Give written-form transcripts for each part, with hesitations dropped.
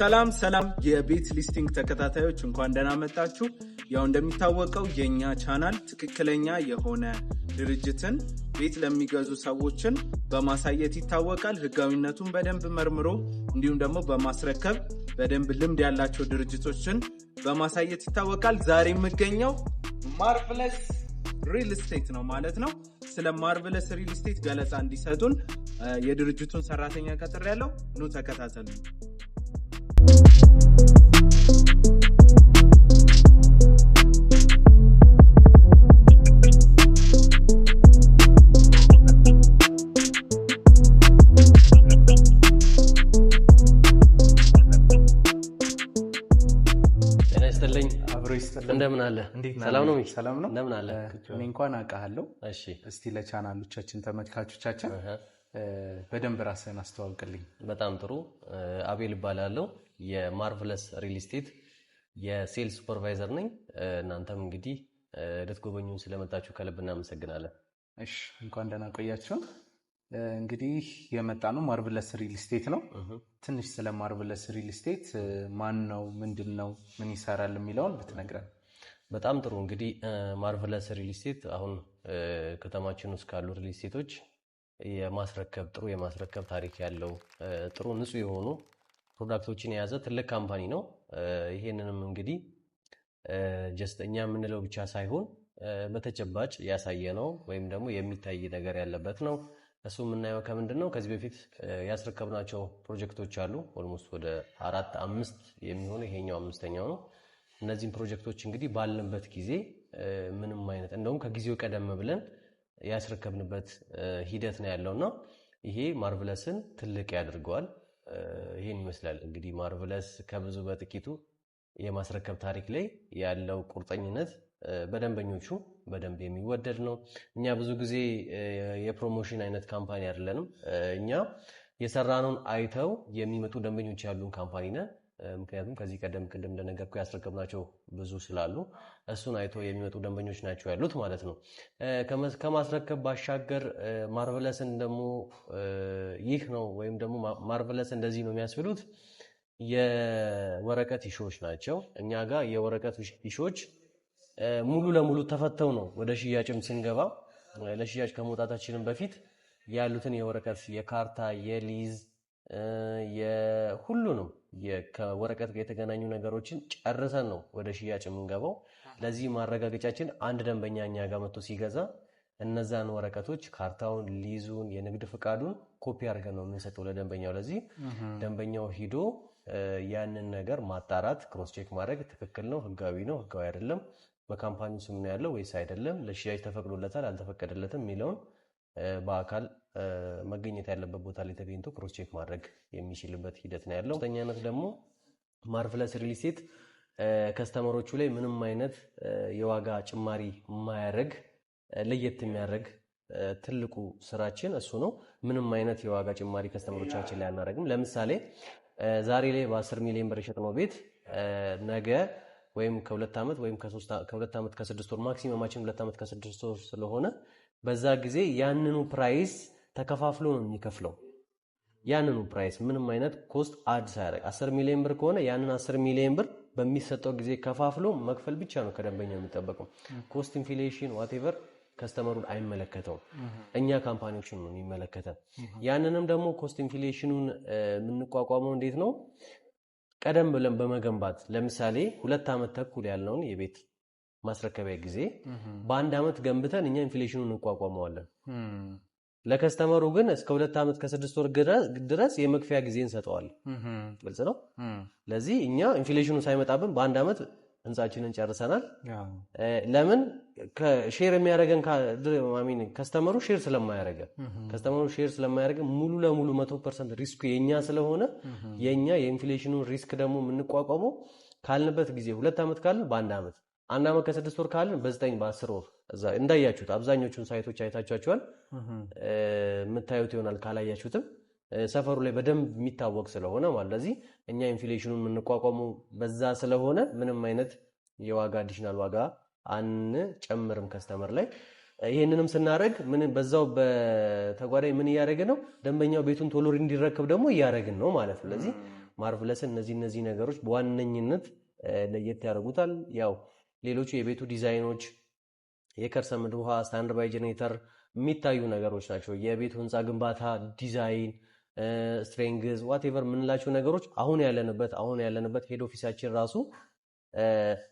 ሰላም ሰላም የቤት ሊስቲንግ ተከታታዮች፣ እንኳን ደህና መጣችሁ። ያው እንደሚታወቀው የእኛ ቻናል ትክክለኛ የሆነ ድርጅትን ቤት ለሚገዙ ሰዎችን በማሳየት ይታወቃል። ህጋዊነቱን በደንብ መርምሮ እንዲሁም ደግሞ በማስረከብ በደንብ ልምድ ያላቸው ድርጅቶችን በማሳየት ይታወቃል። ዛሬ የምገኘው ማርቭለስ ሪል ስቴት ነው ማለት ነው። ስለ ማርቭለስ ሪል ስቴት ገለጻ እንዲሰጡን የድርጅቱን ሰራተኛ ቀጥሬያለሁ። ኑ ተከታተሉ። ጤና ይስጥልኝ። አብሮ ይስጥልን። እንደምን አለ? እንዴት ነህ? ሰላም ነው? ሰላም ነው። እንደምን አለ? እኔ እንኳን አውቃለሁ። እሺ። እስቲ ለቻናሎቻችን ተመልካቾቻችን በደንብ ራስህን አስተዋውቅልኝ። በጣም ጥሩ። አቤል እባላለሁ። የማርቭለስ ሪል ስቴት የ sales supervisor ነኝ። እናንተም እንግዲህ ልትጎበኙን ስለመጣችሁ ከልብ እናመሰግናለን። እሺ፣ እንኳን ደህና ቆያችሁን። እንግዲህ የመጣ ነው ማርቭለስ ሪል ስቴት ነው። ትንሽ ስለ ማርቭለስ ሪል ስቴት ማን ነው፣ ምንድን ነው፣ ምን ይሰራል የሚለውን ብትነግረን። በጣም ጥሩ። እንግዲህ ማርቭለስ ሪል ስቴት አሁን ከተማችን ውስጥ ካሉ ሪል ስቴቶች የማስረከብ ጥሩ የማስረከብ ታሪክ ያለው፣ ጥሩ ንጹህ የሆኑ product ኦችን የያዘ ትልቅ company ነው። ይሄንንም እንግዲህ just እኛ የምንለው ብቻ ሳይሆን በተጨባጭ ያሳየ ነው ወይም ደግሞ የሚታይ ነገር ያለበት ነው። እሱ የምናየው ከምንድን ነው? ከዚህ በፊት ያስረከብናቸው ፕሮጀክቶች አሉ። Almost ወደ አራት አምስት የሚሆኑ፣ ይሄኛው አምስተኛው ነው። እነዚህም ፕሮጀክቶች እንግዲህ ባልንበት ጊዜ ምንም አይነት፣ እንደውም ከጊዜው ቀደም ብለን ያስረከብንበት ሂደት ነው ያለው እና ይሄ ማርቭለስን ትልቅ ያደርገዋል። ይሄን ይመስላል እንግዲህ ማርቭለስ ከብዙ በጥቂቱ የማስረከብ ታሪክ ላይ ያለው ቁርጠኝነት በደንበኞቹ በደንብ የሚወደድ ነው። እኛ ብዙ ጊዜ የ promotion አይነት company አይደለንም። እኛ የሰራነውን አይተው የሚመጡ ደንበኞች ያሉን company ነን። ምክንያቱም ከዚህ ቀደም ቅድም እንደነገርኩ ያስረከብናቸው ብዙ ስላሉ እሱን አይተው የሚመጡ ደንበኞች ናቸው ያሉት ማለት ነው። ከማስረከብ ባሻገር ማርቭለስን ደግሞ ይህ ነው ወይም ደግሞ ማርቭለስ እንደዚህ ነው የሚያስብሉት የወረቀት issue ዎች ናቸው። እኛ ጋር የወረቀት issue ዎች ሙሉ ለሙሉ ተፈተው ነው ወደ ሽያጭም ስንገባ፣ ለሽያጭ ከመውጣታችንም በፊት ያሉትን የወረቀት፣ የካርታ፣ የሊዝ፣ የሁሉንም ከወረቀት ጋር የተገናኙ ነገሮችን ጨርሰን ነው ወደ ሽያጭ የምንገባው። ለዚህ ማረጋገጫችን አንድ ደንበኛ እኛ ጋር መጥቶ ሲገዛ እነዛን ወረቀቶች፣ ካርታውን፣ ሊዙን፣ የንግድ ፍቃዱን ኮፒ አድርገን ነው የምንሰጠው ለደንበኛው። ለዚህ ደንበኛው ሂዶ ያንን ነገር ማጣራት፣ cross check ማድረግ፣ ትክክል ነው፣ ህጋዊ ነው፣ ህጋዊ አይደለም፣ በ company ው ስም ነው ያለው ወይስ አይደለም፣ ለሽያጭ ተፈቅዶለታል አልተፈቀደለትም የሚለውን በአካል መገኘት ያለበት ቦታ ላይ ተገኝቶ cross check ማድረግ የሚችልበት ሂደት ነው ያለው። ሶስተኛነት ደግሞ ማርቭለስ ሪል ስቴት customer ኦቹ ላይ ምንም አይነት የዋጋ ጭማሪ የማያደርግ፣ ለየት የሚያደርግ ትልቁ ስራችን እሱ ነው። ምንም አይነት የዋጋ ጭማሪ customer ኦቻችን ላይ አናደርግም። ለምሳሌ ዛሬ ላይ በ10 ሚሊዮን ብር የሸጥነው ቤት ነገ ወይም ከ2 ዓመት ወይም ከ2 ዓመት ከ6 ወር፣ maximum ኣችን 2 ዓመት ከ6 ወር ስለሆነ በዛ ጊዜ ያንኑ price ተከፋፍሎ ነው የሚከፍለው። ያንኑ price ምንም አይነት cost add ሳያደርግ፣ 10 ሚሊዮን ብር ከሆነ ያንን 10 ሚሊዮን ብር በሚሰጠው ጊዜ ከፋፍሎ መክፈል ብቻ ነው ከደንበኛው የሚጠበቀው። Cost inflation whatever customer ኡን አይመለከተውም። እኛ company ዎችን ነው የሚመለከተን። ያንንም ደግሞ cost inflation ኑን የምንቋቋመው እንዴት ነው? ቀደም ብለን በመገንባት። ለምሳሌ 2 ዓመት ተኩል ያልነውን የቤት ማስረከቢያ ጊዜ በ1 ዓመት ገንብተን እኛ inflation ኑን እንቋቋመዋለን። ለ customer ኡ ግን እስከ 2 ዓመት ከ6 ወር ድረስ የመክፈያ ጊዜ እንሰጠዋለን። ግልጽ ነው። ለዚህ እኛ inflation ኑ ሳይመጣብን በ1 ዓመት ህንፃችንን ጨርሰናል። ለምን share የሚያደርገን customer ኡ share ስለማያደርገን፣ customer ኡ share ስለማያደርገን ሙሉ ለሙሉ 100% risk ኡ የኛ ስለሆነ የኛ የ inflation ኑን risk ደግሞ የምንቋቋመው ካልንበት ጊዜ 2 ዓመት ካልን በ1 ዓመት፣ 1 ዓመት ከ6 ወር ካልን በ9 በ10 ወር። እዛ እንዳያችሁት አብዛኞቹን site ኦች አይታችኋቸዋል። የምታዩት ይሆናል፣ ካላያችሁትም ሰፈሩ ላይ በደንብ የሚታወቅ ስለሆነ ማለት። ለዚህ እኛ inflation ኑን የምንቋቋመው በዛ ስለሆነ ምንም አይነት የዋጋ additional ዋጋ አንጨምርም customer ላይ። ይህንንም ስናደርግ ምን በዛው በተጓዳኝ ምን እያደረግን ነው? ደንበኛው ቤቱን ቶሎ እንዲረከብ ደግሞ እያደረግን ነው ማለት ነው። ለዚህ ማርቭለስን እነዚህ ነገሮች በዋነኝነት ለየት ያደርጉታል። ያው ሌሎቹ የቤቱ ዲዛይኖች፣ የከርሰ ምድር ውሃ፣ stand by generator የሚታዩ ነገሮች ናቸው። የቤቱ ህንፃ ግንባታ ዲዛይን፣ strength፣ whatever የምንላቸው ነገሮች አሁን ያለንበት head office ኣችን ራሱ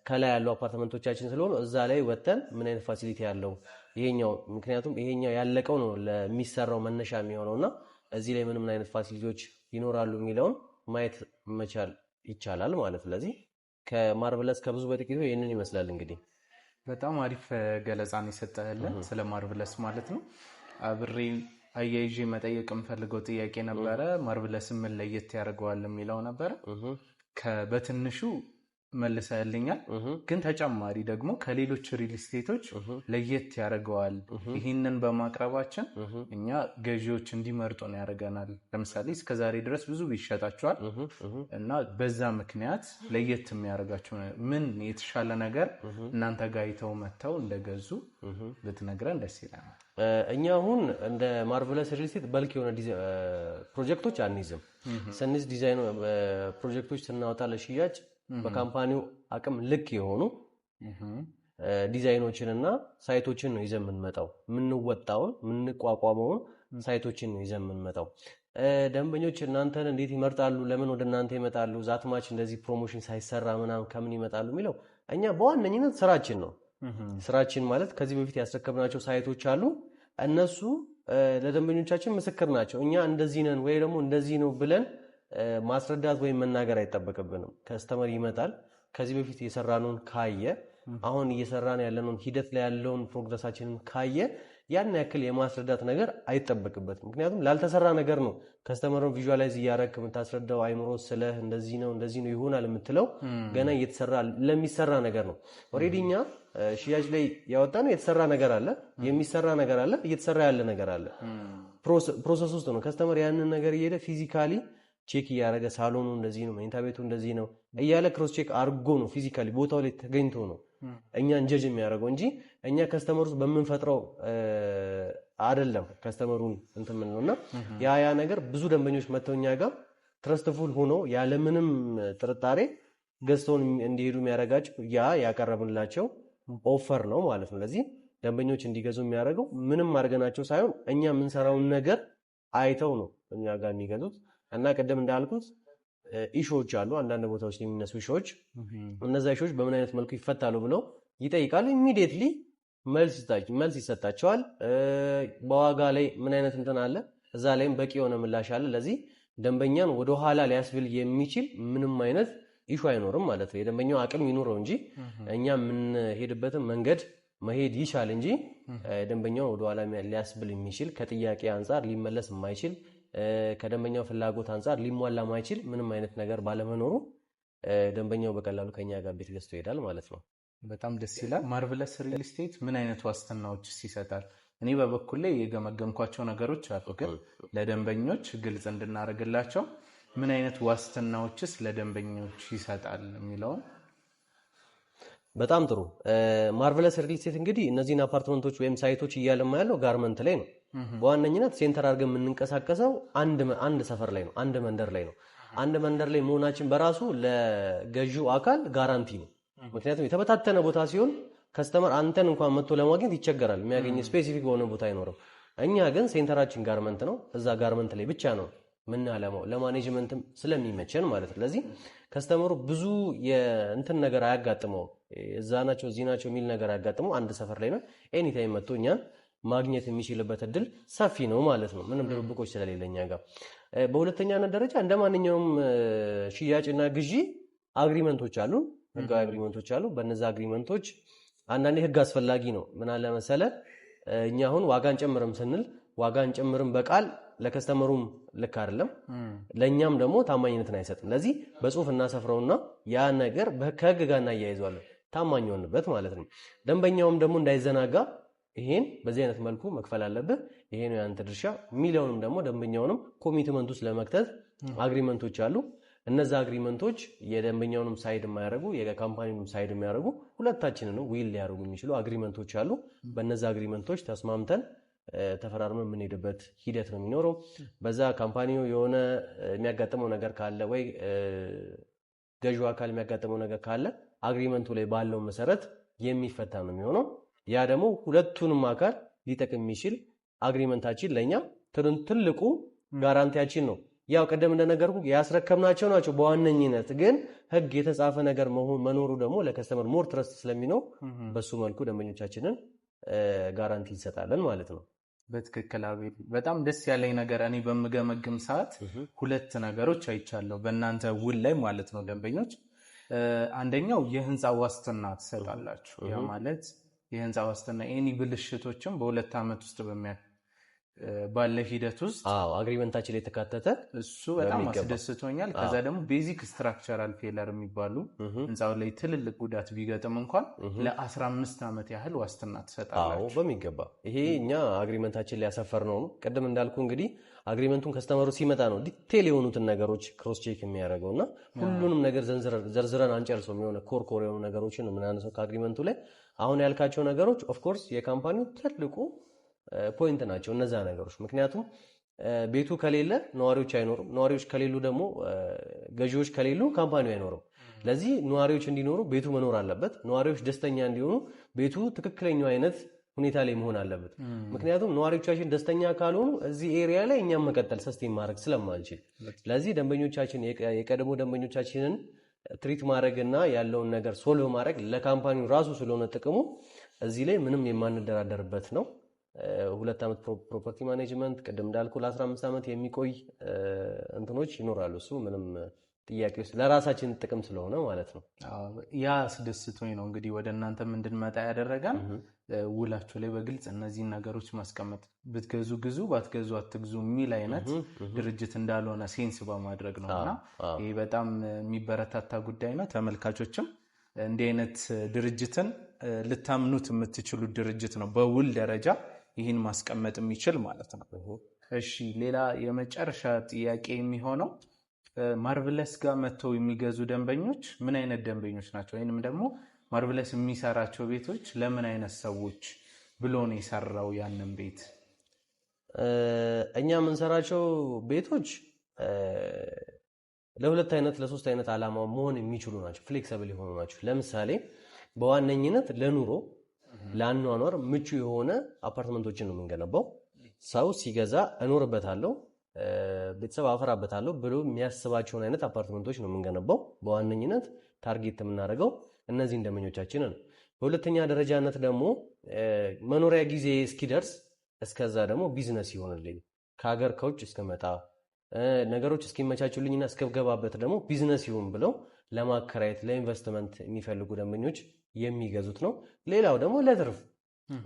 ከላይ ያሉ አፓርትመንቶቻችን ስለሆኑ እዛ ላይ ወጥተን ምን አይነት facility ያለው ይሄኛው፣ ምክንያቱም ይሄኛው ያለቀው ነው ለሚሰራው መነሻ የሚሆነው፣ እና እዚህ ላይ ምን ምን አይነት facility ዎች ይኖራሉ የሚለውን ማየት መቻል ይቻላል ማለት። ስለዚህ ከማርቭለስ ከብዙ በጥቂቱ ይህንን ይመስላል እንግዲህ። በጣም አሪፍ ገለጻን የሰጠህልን ስለ ማርቭለስ ማለት ነው። አብሬ አያይዤ መጠየቅ የምፈልገው ጥያቄ ነበረ። ማርቭለስን ምን ለየት ያደርገዋል የሚለው ነበረ። በትንሹ መልሰህልኛል። ግን ተጨማሪ ደግሞ ከሌሎች ሪል ስቴቶች ለየት ያደርገዋል፣ ይህንን በማቅረባችን እኛ ገዢዎች እንዲመርጡን ያደርገናል። ለምሳሌ እስከዛሬ ድረስ ብዙ ይሸጣቸዋል እና በዛ ምክንያት ለየት የሚያደርጋቸው ምን የተሻለ ነገር እናንተ ጋር አይተው መጥተው እንደገዙ ብትነግረን ደስ ይለናል። እኛ አሁን እንደ ማርቨለስ ሪል ስቴት bulk የሆነ ፕሮጀክቶች አንይዝም። ስንይዝ ዲዛይን ፕሮጀክቶች ስናወጣ ለሽያጭ በ company ው አቅም ልክ የሆኑ ዲዛይኖችን እና site ኦችን ነው ይዘን የምንመጣው። የምንወጣውን፣ የምንቋቋመውን site ኦችን ነው ይዘን የምንመጣው። ደንበኞች እናንተን እንዴት ይመርጣሉ? ለምን ወደ እናንተ ይመጣሉ? That much እንደዚህ promotion ሳይሰራ ምናምን ከምን ይመጣሉ የሚለው እኛ በዋነኝነት ስራችን ነው። ስራችን ማለት ከዚህ በፊት ያስረከብናቸው site ኦች አሉ። እነሱ ለደንበኞቻችን ምስክር ናቸው። እኛ እንደዚህ ነን ወይ ደግሞ እንደዚህ ነው ብለን ማስረዳት ወይም መናገር አይጠበቅብንም። Customer ይመጣል። ከዚህ በፊት የሰራነውን ካየ፣ አሁን እየሰራን ያለነውን፣ ሂደት ላይ ያለውን progress ኣችንን ካየ ያን ያክል የማስረዳት ነገር አይጠበቅበትም። ምክንያቱም ላልተሰራ ነገር ነው customer ኡን visualize እያረክ የምታስረዳው፣ አይምሮ ስለህ እንደዚህ ነው፣ እንደዚህ ነው ይሆናል የምትለው ገና እየተሰራ ለሚሰራ ነገር ነው። Already እኛ ሽያጭ ላይ ያወጣነው የተሰራ ነገር አለ፣ የሚሰራ ነገር አለ፣ እየተሰራ ያለ ነገር አለ። Process ውስጥ ነው። Customer ያንን ነገር እየሄደ physically check እያደረገ፣ ሳሎኑ እንደዚህ ነው፣ መኝታ ቤቱ እንደዚህ ነው እያለ cross check አድርጎ ነው፣ physically ቦታው ላይ ተገኝቶ ነው እኛን judge የሚያደርገው እንጂ እኛ customer ውስጥ በምንፈጥረው አይደለም customer ኡን እንትን የምንለው። እና ያ ያ ነገር ብዙ ደንበኞች መጥተው እኛ ጋር trustful ሆኖ ያለምንም ጥርጣሬ ገዝተውን እንዲሄዱ የሚያደርጋቸው ያ ያቀረብንላቸው offer ነው ማለት ነው። ለዚህ ደንበኞች እንዲገዙ የሚያደርገው ምንም አድርገናቸው ሳይሆን እኛ የምንሰራውን ነገር አይተው ነው እኛ ጋር የሚገዙት። እና ቅድም እንዳልኩት issue ዎች አሉ። አንዳንድ ቦታዎች ላይ የሚነሱ issue ዎች፣ እነዛ issue ዎች በምን አይነት መልኩ ይፈታሉ ብለው ይጠይቃሉ። Immediately መልስ ይሰጣቸዋል። በዋጋ ላይ ምን አይነት እንትን አለ፣ እዛ ላይም በቂ የሆነ ምላሽ አለ። ለዚህ ደንበኛን ወደኋላ ሊያስብል የሚችል ምንም አይነት issue አይኖርም ማለት ነው። የደንበኛው አቅም ይኑረው እንጂ፣ እኛ የምንሄድበትን መንገድ መሄድ ይቻል እንጂ፣ ደንበኛውን ወደኋላ ሊያስብል የሚችል፣ ከጥያቄ አንጻር ሊመለስ የማይችል፣ ከደንበኛው ፍላጎት አንጻር ሊሟላ የማይችል ምንም አይነት ነገር ባለመኖሩ ደንበኛው በቀላሉ ከኛ ጋር ቤት ገዝቶ ይሄዳል ማለት ነው። በጣም ደስ ይላል። ማርቭለስ ሪል ስቴት ምን አይነት ዋስትናዎችስ ይሰጣል? እኔ በበኩሌ የገመገምኳቸው ነገሮች አሉ፣ ግን ለደንበኞች ግልጽ እንድናደርግላቸው ምን አይነት ዋስትናዎችስ ለደንበኞች ይሰጣል የሚለውን። በጣም ጥሩ። ማርቨለስ ሪል ስቴት እንግዲህ እነዚህን አፓርትመንቶች ወይም site ኦች እያለማ ያለው ጋርመንት ላይ ነው። በዋነኝነት center አድርገን የምንንቀሳቀሰው አንድ ሰፈር ላይ ነው፣ አንድ መንደር ላይ ነው። አንድ መንደር ላይ መሆናችን በራሱ ለገዢው አካል guarantee ነው። ምክንያቱም የተበታተነ ቦታ ሲሆን customer አንተን እንኳን መጥቶ ለማግኘት ይቸገራል። የሚያገኝ specific የሆነ ቦታ አይኖርም። እኛ ግን center ኣችን ጋርመንት ነው። እዛ ጋርመንት ላይ ብቻ ነው ምናለማው፣ ለ management ም ስለሚመቸን ማለት ነው። ስለዚህ customer ኡ ብዙ የእንትን ነገር አያጋጥመውም። እዛ ናቸው፣ እዚህ ናቸው የሚል ነገር አያጋጥመው። አንድ ሰፈር ላይ ነው። Anytime መጥቶ እኛን ማግኘት የሚችልበት እድል ሰፊ ነው ማለት ነው። ምንም ድብብቆች ስለሌለ እኛ ጋር። በሁለተኛነት ደረጃ እንደ ማንኛውም ሽያጭና ግዢ agreement ኦች አሉ፣ ህጋዊ agreement ኦች አሉ። በነዛ agreement ኦች አንዳንዴ ህግ አስፈላጊ ነው። ምን አለ መሰለ፣ እኛ አሁን ዋጋ አንጨምርም ስንል ዋጋ አንጨምርም በቃል ለ customer ኡም ልክ አይደለም፣ ለእኛም ደግሞ ታማኝነትን አይሰጥም። ለዚህ በጽሁፍ እናሰፍረውና ያ ነገር ከህግ ጋር እናያይዘዋለን፣ ታማኝ ሆንበት ማለት ነው። ደንበኛውም ደግሞ እንዳይዘናጋ ይሄን በዚህ አይነት መልኩ መክፈል አለብህ፣ ይሄ ነው ያንተ ድርሻ የሚለውንም ደግሞ ደንበኛውንም commitment ውስጥ ለመክተት agreement ኦች አሉ። እነዛ agreement ኦች የደንበኛውንም side የማያደርጉ፣ የ company ውንም side የሚያደርጉ፣ ሁለታችንንም win ሊያደርጉ የሚችሉ agreement ኦች አሉ። በእነዛ agreement ኦች ተስማምተን ተፈራርመን የምንሄድበት ሂደት ነው የሚኖረው። በዛ company ው የሆነ የሚያጋጥመው ነገር ካለ ወይ ገዢው አካል የሚያጋጥመው ነገር ካለ agreement ኡ ላይ ባለው መሰረት የሚፈታ ነው የሚሆነው። ያ ደግሞ ሁለቱንም አካል ሊጠቅም የሚችል agreement ኣችን ለእኛ ትልቁ guarantee ያችን ነው። ያው ቀደም እንደነገርኩ ያስረከብናቸው ናቸው በዋነኝነት፣ ግን ህግ የተጻፈ ነገር መኖሩ ደግሞ ለ customer more trust ስለሚኖር በሱ መልኩ ደንበኞቻችንን guarantee እንሰጣለን ማለት ነው። በትክክል አቤል፣ በጣም ደስ ያለኝ ነገር እኔ በምገመግም ሰዓት ሁለት ነገሮች አይቻለሁ በእናንተ ውል ላይ ማለት ነው። ደንበኞች አንደኛው የህንፃ ዋስትና ትሰጣላችሁ። ያ ማለት የህንፃ ዋስትና any ብልሽቶችም በ2 ዓመት ውስጥ ባለ ሂደት ውስጥ agreement ኣችን ላይ የተካተተ እሱ በጣም አስደስቶኛል። ከዛ ደግሞ basic structural failure የሚባሉ ህንፃው ላይ ትልልቅ ጉዳት ቢገጥም እንኳን ለ15 ዓመት ያህል ዋስትና ትሰጣላችሁ። በሚገባ ይሄ እኛ agreement ኣችን ላይ ያሰፈርነው ነው። ቅድም እንዳልኩ እንግዲህ agreement ኡን customer ኡ ሲመጣ ነው detail የሆኑትን ነገሮች cross check የሚያደርገው እና ሁሉንም ነገር ዘርዝረን አንጨርሰውም። የሆነ core core የሆኑ ነገሮችን የምናነሳው ከ agreement ኡ ላይ። አሁን ያልካቸው ነገሮች of course የ company ው ትልቁ point ናቸው እነዛ ነገሮች። ምክንያቱም ቤቱ ከሌለ ነዋሪዎች አይኖሩም። ነዋሪዎች ከሌሉ ደግሞ፣ ገዢዎች ከሌሉ company ው አይኖርም። ለዚህ ነዋሪዎች እንዲኖሩ ቤቱ መኖር አለበት። ነዋሪዎች ደስተኛ እንዲሆኑ ቤቱ ትክክለኛው አይነት ሁኔታ ላይ መሆን አለበት። ምክንያቱም ነዋሪዎቻችን ደስተኛ ካልሆኑ እዚህ area ላይ እኛም መቀጠል sustain ማድረግ ስለማንችል፣ ለዚህ ደንበኞቻችን፣ የቀድሞ ደንበኞቻችንን treat ማድረግና ያለውን ነገር solve ማድረግ ለ company ው ራሱ ስለሆነ ጥቅሙ እዚህ ላይ ምንም የማንደራደርበት ነው። 2 ዓመት property management፣ ቅድም እንዳልኩ ለ15 ዓመት የሚቆይ እንትኖች ይኖራሉ። እሱ ምንም ጥያቄ ውስጥ ለራሳችን ጥቅም ስለሆነ ማለት ነው። ያ አስደስቶኝ ነው እንግዲህ ወደ እናንተም እንድንመጣ ያደረገን። ውላችሁ ላይ በግልጽ እነዚህን ነገሮች ማስቀመጥ፣ ብትገዙ ግዙ፣ ባትገዙ አትግዙ የሚል አይነት ድርጅት እንዳልሆነ sense በማድረግ ነው እና ይህ በጣም የሚበረታታ ጉዳይ ነው። ተመልካቾችም እንዲህ አይነት ድርጅትን ልታምኑት የምትችሉት ድርጅት ነው፣ በውል ደረጃ ይህን ማስቀመጥ የሚችል ማለት ነው። እሺ፣ ሌላ የመጨረሻ ጥያቄ የሚሆነው ማርቭለስ ጋር መጥተው የሚገዙ ደንበኞች ምን አይነት ደንበኞች ናቸው? ወይንም ደግሞ ማርቭለስ የሚሰራቸው ቤቶች ለምን አይነት ሰዎች ብሎ ነው የሰራው ያንን ቤት? እኛ የምንሰራቸው ቤቶች ለሁለት አይነት፣ ለሶስት አይነት ዓላማ መሆን የሚችሉ ናቸው። Flexible የሆኑ ናቸው። ለምሳሌ በዋነኝነት ለኑሮ፣ ለአኗኗር ምቹ የሆነ አፓርትመንቶችን ነው የምንገነባው። ሰው ሲገዛ እኖርበታለሁ፣ ቤተሰብ አፈራበታለሁ ብሎ የሚያስባቸውን አይነት አፓርትመንቶች ነው የምንገነባው። በዋነኝነት target የምናደርገው እነዚህን ደንበኞቻችንን ነው። በሁለተኛ ደረጃነት ደግሞ መኖሪያ ጊዜ እስኪደርስ፣ እስከዛ ደግሞ ቢዝነስ ይሆንልኝ፣ ከሀገር ከውጭ እስከመጣ፣ ነገሮች እስኪመቻቹልኝና እስከገባበት ደግሞ ቢዝነስ ይሁን ብለው ለማከራየት፣ ለኢንቨስትመንት የሚፈልጉ ደንበኞች የሚገዙት ነው። ሌላው ደግሞ ለትርፍ።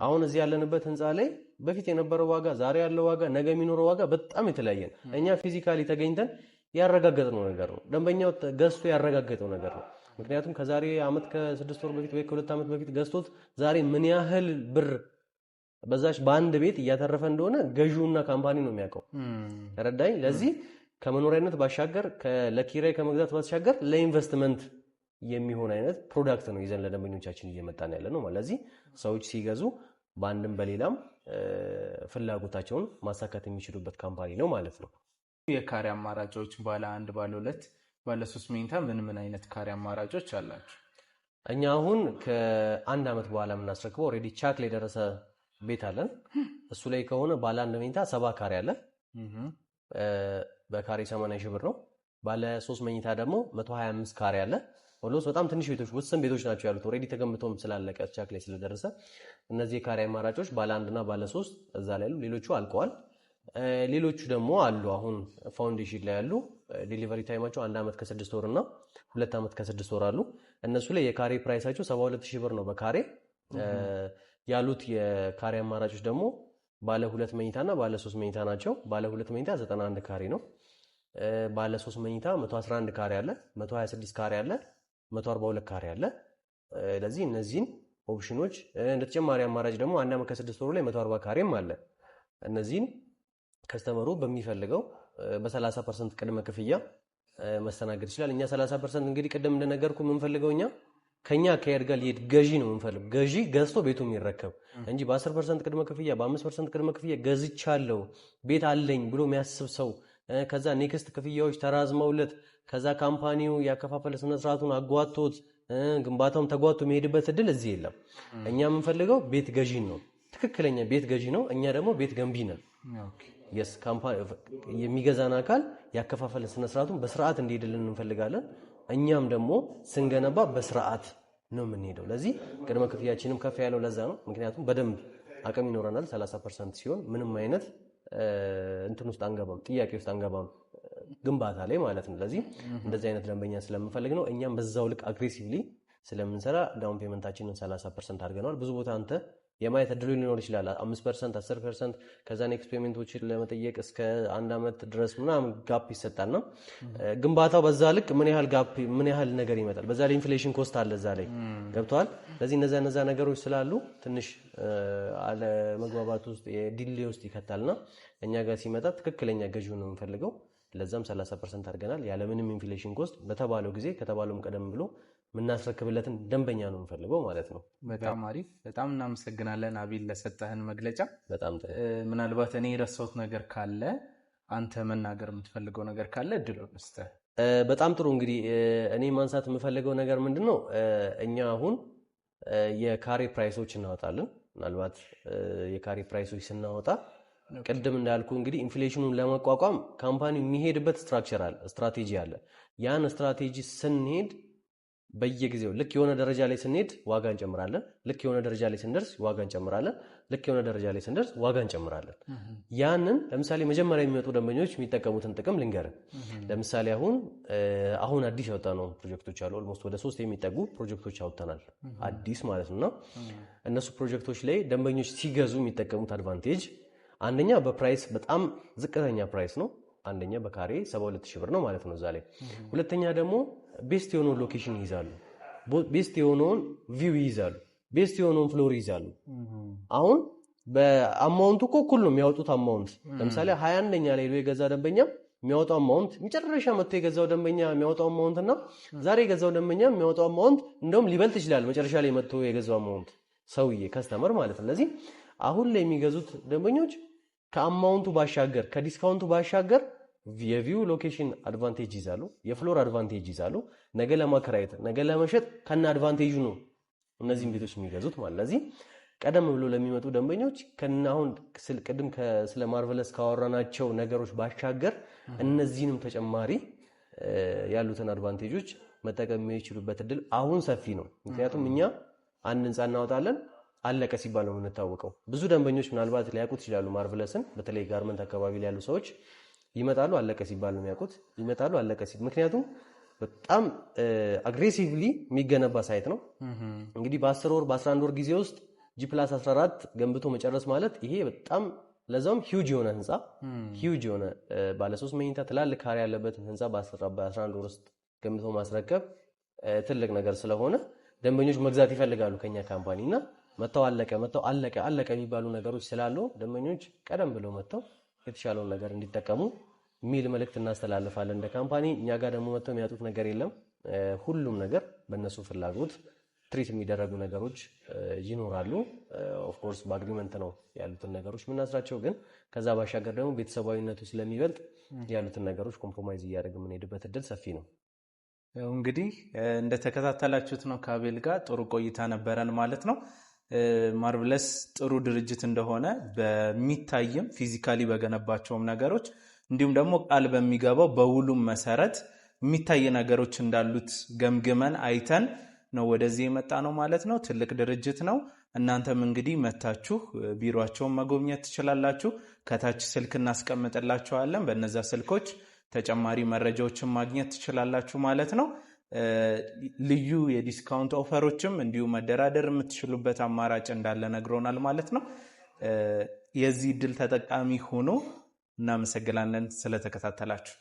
አሁን እዚህ ያለንበት ህንፃ ላይ በፊት የነበረው ዋጋ፣ ዛሬ ያለው ዋጋ፣ ነገ የሚኖረው ዋጋ በጣም የተለያየ ነው። እኛ physically ተገኝተን ያረጋገጥነው ነገር ነው። ደንበኛው ገዝቶ ያረጋገጠው ነገር ነው። ምክንያቱም ከዛሬ ዓመት ከ6 ወር በፊት ወይ ከ2 ዓመት በፊት ገዝቶት ዛሬ ምን ያህል ብር በዛች በአንድ ቤት እያተረፈ እንደሆነ ገዢውና company ነው የሚያውቀው። ተረዳኝ። ለዚህ ከመኖሪያነት ባሻገር፣ ለኪራይ ከመግዛት ባሻገር ለኢንቨስትመንት የሚሆን አይነት product ነው ይዘን ለደንበኞቻችን እየመጣን ያለ ነው። ለዚህ ሰዎች ሲገዙ በአንድም በሌላም ፍላጎታቸውን ማሳካት የሚችሉበት company ነው ማለት ነው። የካሬ አማራጮች ባለ አንድ፣ ባለ ሁለት፣ ባለ ሶስት መኝታ ምን ምን አይነት ካሬ አማራጮች አላችሁ? እኛ አሁን ከአንድ ዓመት በኋላ የምናስረክበው already ቻክ ላይ የደረሰ ቤት አለን። እሱ ላይ ከሆነ ባለ አንድ መኝታ 70 ካሬ አለ። በካሬ 80 ሺህ ብር ነው። ባለ ሶስት መኝታ ደግሞ 125 ካሬ አለ። Almost በጣም ትንሽ ቤቶች፣ ውስን ቤቶች ናቸው ያሉት፣ already ተገንብቶም ስላለቀ፣ ቻክ ላይ ስለደረሰ። እነዚህ የካሬ አማራጮች ባለ አንድና ባለ ሶስት እዛ ላይ ያሉ፣ ሌሎቹ አልቀዋል። ሌሎቹ ደግሞ አሉ፣ አሁን foundation ላይ ያሉ፣ delivery time ኣቸው 1 ዓመት ከ6 ወር እና 2 ዓመት ከ6 ወር አሉ። እነሱ ላይ የካሬ price ኣቸው 72 ሺህ ብር ነው በካሬ። ያሉት የካሬ አማራጮች ደግሞ ባለ ሁለት መኝታ እና ባለ ሶስት መኝታ ናቸው። ባለ ሁለት መኝታ 91 ካሬ ነው። ባለ ሶስት መኝታ 111 ካሬ አለ፣ 126 ካሬ አለ፣ 142 ካሬ አለ። ለዚህ እነዚህን ኦፕሽኖች፣ እንደ ተጨማሪ አማራጭ ደግሞ 1 ዓመት ከ6 ወሩ ላይ 140 ካሬም አለ። እነዚህን customer ኡ በሚፈልገው በ30% ቅድመ ክፍያ መስተናገድ ይችላል። እኛ 30% እንግዲህ ቅድም እንደነገርኩ የምንፈልገው እኛ ከኛ አካሄድ ጋር ሊሄድ ገዢ ነው የምንፈልግ። ገዢ ገዝቶ ቤቱ የሚረከብ እንጂ በ10% ቅድመ ክፍያ፣ በ5% ቅድመ ክፍያ ገዝቻለሁ ቤት አለኝ ብሎ የሚያስብ ሰው፣ ከዛ next ክፍያዎች ተራዝመውለት፣ ከዛ company ው ያከፋፈለ ስነስርዓቱን አጓቶት፣ ግንባታውም ተጓቶ የሚሄድበት እድል እዚህ የለም። እኛ የምንፈልገው ቤት ገዢን ነው፣ ትክክለኛ ቤት ገዢ ነው። እኛ ደግሞ ቤት ገንቢ ነን። Yes፣ የሚገዛን አካል ያከፋፈለ ስነስርዓቱን በስርዓት እንዲሄድልን እንፈልጋለን። እኛም ደግሞ ስንገነባ በስርዓት ነው የምንሄደው። ለዚህ ቅድመ ክፍያችንም ከፍ ያለው ለዛ ነው። ምክንያቱም በደንብ አቅም ይኖረናል። 30% ሲሆን ምንም አይነት እንትን ውስጥ አንገባም፣ ጥያቄ ውስጥ አንገባም፣ ግንባታ ላይ ማለት ነው። ለዚህ እንደዚህ አይነት ደንበኛ ስለምንፈልግ ነው። እኛም በዛው ልክ aggressively ስለምንሰራ down payment ኣችንን 30% አድርገነዋል። ብዙ ቦታ አንተ የማየት እድሉ ሊኖር ይችላል። 5%፣ 10%፣ ከዛ next payment ኦችን ለመጠየቅ እስከ አንድ ዓመት ድረስ ምናምን gap ይሰጣልና ግንባታው በዛ ልክ ምን ያህል gap፣ ምን ያህል ነገር ይመጣል። በዛ ላይ inflation cost አለ፣ እዛ ላይ ገብተዋል። ስለዚህ እነዛ እነዛ ነገሮች ስላሉ ትንሽ አለመግባባት ውስጥ፣ የ delay ውስጥ ይከታልና እኛ ጋር ሲመጣ ትክክለኛ ገዢውን ነው የምንፈልገው። ለዛም 30% አድርገናል። ያለምንም inflation cost በተባለው ጊዜ፣ ከተባለውም ቀደም ብሎ የምናስረክብለትን ደንበኛ ነው የምንፈልገው ማለት ነው። በጣም አሪፍ። በጣም እናመሰግናለን አቤል ለሰጠህን መግለጫ። በጣም ጥሩ። ምናልባት እኔ የረሳሁት ነገር ካለ፣ አንተ መናገር የምትፈልገው ነገር ካለ እድሉን ልስጥህ። በጣም ጥሩ። እንግዲህ እኔ ማንሳት የምፈልገው ነገር ምንድን ነው? እኛ አሁን የካሬ price ኦች እናወጣለን። ምናልባት የካሬ price ኦች ስናወጣ ቅድም እንዳልኩ እንግዲህ inflation ኑን ለመቋቋም company ው የሚሄድበት structure አለ፣ ስትራቴጂ አለ። ያን ስትራቴጂ ስንሄድ በየጊዜው ልክ የሆነ ደረጃ ላይ ስንሄድ ዋጋ እንጨምራለን። ልክ የሆነ ደረጃ ላይ ስንደርስ ዋጋ እንጨምራለን። ልክ የሆነ ደረጃ ላይ ስንደርስ ዋጋ እንጨምራለን። ያንን ለምሳሌ መጀመሪያ የሚመጡ ደንበኞች የሚጠቀሙትን ጥቅም ልንገርህ። ለምሳሌ አሁን አዲስ ያወጣነው ፕሮጀክቶች አሉ። Almost ወደ ሶስት የሚጠጉ ፕሮጀክቶች አውጥተናል፣ አዲስ ማለት ነው። እና እነሱ ፕሮጀክቶች ላይ ደንበኞች ሲገዙ የሚጠቀሙት advantage አንደኛ በ price በጣም ዝቅተኛ price ነው። አንደኛ በካሬ 72 ሺህ ብር ነው ማለት ነው እዛ ላይ። ሁለተኛ ደግሞ best የሆነውን location ይይዛሉ። Best የሆነውን view ይይዛሉ። Best የሆነውን floor ይይዛሉ። አሁን በ amount ኡ እኮ እኩል ነው የሚያወጡት amount። ለምሳሌ 21ኛ ላይ ሄዶ የገዛ ደንበኛ የሚያወጣው amount፣ መጨረሻ መጥቶ የገዛው ደንበኛ የሚያወጣው amount እና ዛሬ የገዛው ደንበኛ የሚያወጣው amount እንደውም ሊበልጥ ይችላል። መጨረሻ ላይ መጥቶ የገዛው amount ሰውዬ customer ማለት ነው። ስለዚህ አሁን ላይ የሚገዙት ደንበኞች ከ amount ኡ ባሻገር፣ ከ discount ኡ ባሻገር የ view location advantage ይዛሉ፣ የ floor advantage ይዛሉ። ነገ ለማከራየት፣ ነገ ለመሸጥ ከነ advantage ኡ ነው እነዚህን ቤቶች የሚገዙት ማለት። ለዚህ ቀደም ብሎ ለሚመጡ ደንበኞች ከነ አሁን ቅድም ስለ ማርቨለስ ካወራናቸው ነገሮች ባሻገር እነዚህንም ተጨማሪ ያሉትን advantage ኦች መጠቀም የሚችሉበት እድል አሁን ሰፊ ነው። ምክንያቱም እኛ አንድ ህንፃ እናወጣለን፣ አለቀ ሲባል ነው የምንታወቀው። ብዙ ደንበኞች ምናልባት ሊያውቁት ይችላሉ ማርቨለስን። በተለይ ጋርመንት አካባቢ ላይ ያሉ ሰዎች ይመጣሉ፣ አለቀ ሲባል ነው የሚያውቁት። ይመጣሉ፣ አለቀ ሲባል፣ ምክንያቱም በጣም aggressively የሚገነባ site ነው። እንግዲህ በ10 ወር፣ በ11 ወር ጊዜ ውስጥ G+14 ገንብቶ መጨረስ ማለት ይሄ በጣም፣ ለዛውም huge የሆነ ህንፃ፣ huge የሆነ ባለሶስት መኝታ ትላልቅ ካሬ ያለበትን ህንፃ በ11 ወር ውስጥ ገንብቶ ማስረከብ ትልቅ ነገር ስለሆነ ደንበኞች መግዛት ይፈልጋሉ ከኛ company። እና መጥተው አለቀ፣ መጥተው አለቀ፣ አለቀ የሚባሉ ነገሮች ስላሉ ደንበኞች ቀደም ብለው መጥተው የተሻለውን ነገር እንዲጠቀሙ የሚል መልእክት እናስተላልፋለን እንደ company። እኛ ጋር ደግሞ መጥተው የሚያጡት ነገር የለም። ሁሉም ነገር በእነሱ ፍላጎት treat የሚደረጉ ነገሮች ይኖራሉ። Of course በ agreement ነው ያሉትን ነገሮች የምናስራቸው፣ ግን ከዛ ባሻገር ደግሞ ቤተሰባዊነቱ ስለሚበልጥ ያሉትን ነገሮች compromise እያደረግን የምንሄድበት እድል ሰፊ ነው። ያው እንግዲህ እንደተከታተላችሁት ነው፣ ከአቤል ጋር ጥሩ ቆይታ ነበረን ማለት ነው። ማርቭለስ ጥሩ ድርጅት እንደሆነ በሚታይም physically በገነባቸውም ነገሮች እንዲሁም ደግሞ ቃል በሚገባው በውሉም መሰረት የሚታይ ነገሮች እንዳሉት ገምግመን አይተን ነው ወደዚህ የመጣነው ማለት ነው። ትልቅ ድርጅት ነው። እናንተም እንግዲህ መታችሁ ቢሮቸውን መጎብኘት ትችላላችሁ። ከታች ስልክ እናስቀምጥላችኋለን። በነዛ ስልኮች ተጨማሪ መረጃዎችን ማግኘት ትችላላችሁ ማለት ነው። ልዩ የ discount offer ኦችም እንዲሁ መደራደር የምትችሉበት አማራጭ እንዳለ ነግሮናል ማለት ነው። የዚህ እድል ተጠቃሚ ሁኑ። እናመሰግናለን ስለተከታተላችሁ።